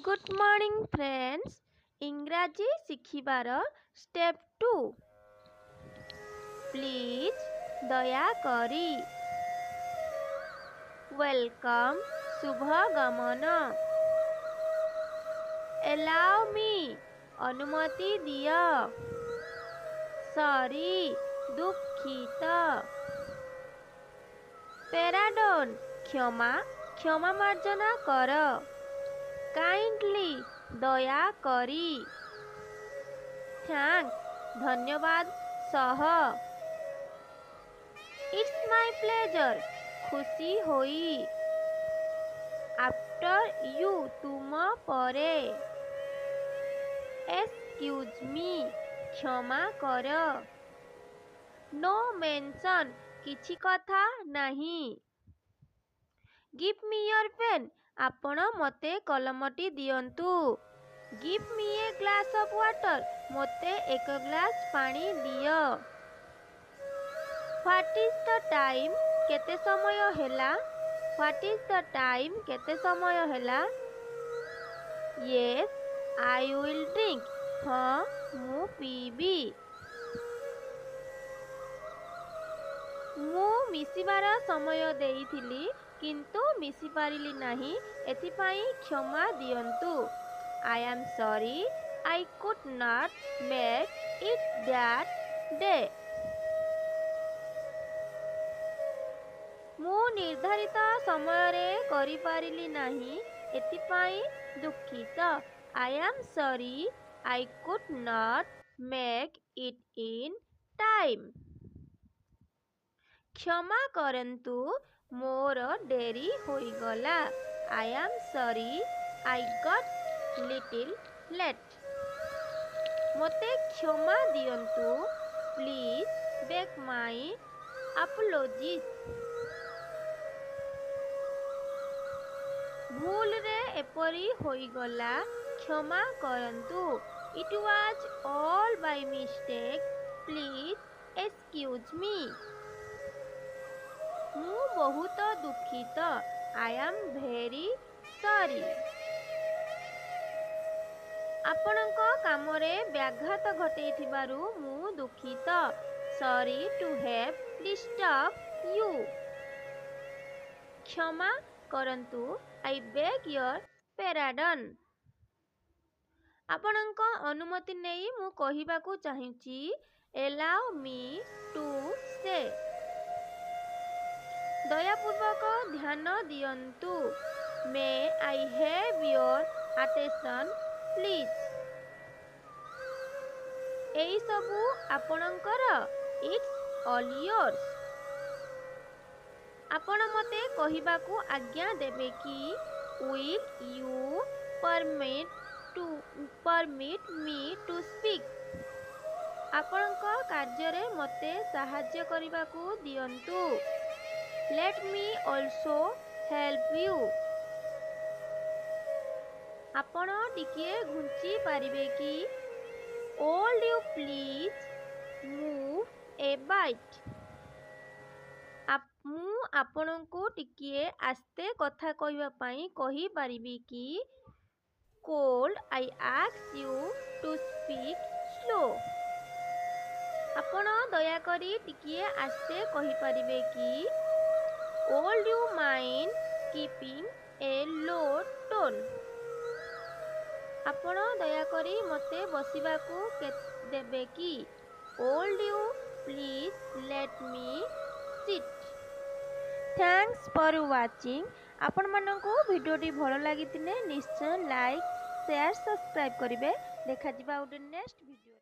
Good morning friends, ଇଂରାଜୀ ଶିଖିବାର step 2। Please, ଦୟାକରି। Welcome, ଶୁଭଗମନ। ଏଲାଓ ମି, ଅନୁମତି ଦିଅ। ସରି, ଦୁଃଖିତ। ପେରାଡୋନ୍, କ୍ଷମା, କ୍ଷମା ମାର୍ଜନା କର। କାଇଣ୍ଡଲି, ଦୟାକରି। Thanks, ଧନ୍ୟବାଦ ସହ। It's my pleasure, ଖୁସି ହୋଇ। ଆଫ୍ଟର you, ତୁମ ପରେ। ଏକ୍ସକ୍ୟୁଜ୍ ମି, କ୍ଷମା କର। ନୋ ମେନସନ୍, କିଛି କଥା ନାହିଁ। Give me your pen, ଆପଣ ମୋତେ କଲମଟି ଦିଅନ୍ତୁ। Give me a glass of water, ମୋତେ ଏକ ଗ୍ଲାସ୍ ପାଣି ଦିଅ। What is the time? କେତେ ସମୟ ହେଲା? What is the time? କେତେ ସମୟ ହେଲା? Yes, I will drink. ହଁ, ମୁଁ ପିଇବି। ମୁଁ ମିଶିବାର ସମୟ ଦେଇଥିଲି କିନ୍ତୁ ମିଶିପାରିଲି ନାହିଁ, ଏଥିପାଇଁ କ୍ଷମା ଦିଅନ୍ତୁ। I am sorry I could not make it that day. ମୁଁ ନିର୍ଦ୍ଧାରିତ ସମୟରେ କରିପାରିଲି ନାହିଁ, ଏଥିପାଇଁ ଦୁଃଖିତ। I am sorry I could not make it in time. କ୍ଷମା କରନ୍ତୁ, ମୋର ଡେରି ହୋଇଗଲା। I am sorry I got little late. ମୋତେ କ୍ଷମା ଦିଅନ୍ତୁ। Please beg my apologies. ଭୁଲରେ ଏପରି ହୋଇଗଲା, କ୍ଷମା କରନ୍ତୁ। It was all by mistake. Please excuse me. ମୁଁ ବହୁତ ଦୁଃଖିତ। I am very sorry. ଆପଣଙ୍କ କାମରେ ବ୍ୟାଘାତ ଘଟେଇଥିବାରୁ ମୁଁ ଦୁଃଖିତ। Sorry to have disturb you. କ୍ଷମା କରନ୍ତୁ। I beg your pardon. ଆପଣଙ୍କ ଅନୁମତି ନେଇ ମୁଁ କହିବାକୁ ଚାହୁଁଛି। Allow me to say. ଦୟାପୂର୍ବକ ଧ୍ୟାନ ଦିଅନ୍ତୁ। May I have your attention, please? ଏଇସବୁ ଆପଣଙ୍କର? It's all yours. ଆପଣ ମୋତେ କହିବାକୁ ଆଜ୍ଞା ଦେବେ କି? Will you permit me to speak? ଆପଣଙ୍କ କାର୍ଯ୍ୟରେ ମୋତେ ସାହାଯ୍ୟ କରିବାକୁ ଦିଅନ୍ତୁ। Let me also help you. ଆପଣ ଟିକିଏ ଘୁଞ୍ଚି ପାରିବେ କି? Would you please move a bit? ମୁଁ ଆପଣଙ୍କୁ ଟିକିଏ ଆସ୍ତେ କଥା କହିବା ପାଇଁ କହିପାରିବି କି? Could I ask you to speak slow? ଆପଣ ଦୟାକରି ଟିକିଏ ଆସ୍ତେ କହିପାରିବେ କି? Would you mind keeping a low tone? ଆପଣ ଦୟାକରି ମୋତେ ବସିବାକୁ ଦେବେ କି? Would you please let me sit? Thanks for watching. ଆପଣମାନଙ୍କୁ ଭିଡ଼ିଓଟି ଭଲ ଲାଗିଥିଲେ ନିଶ୍ଚୟ ଲାଇକ୍, ସେୟାର, ସବସ୍କ୍ରାଇବ୍ କରିବେ। ଦେଖାଯିବା ଗୋଟେ ନେକ୍ସଟ ଭିଡ଼ିଓ।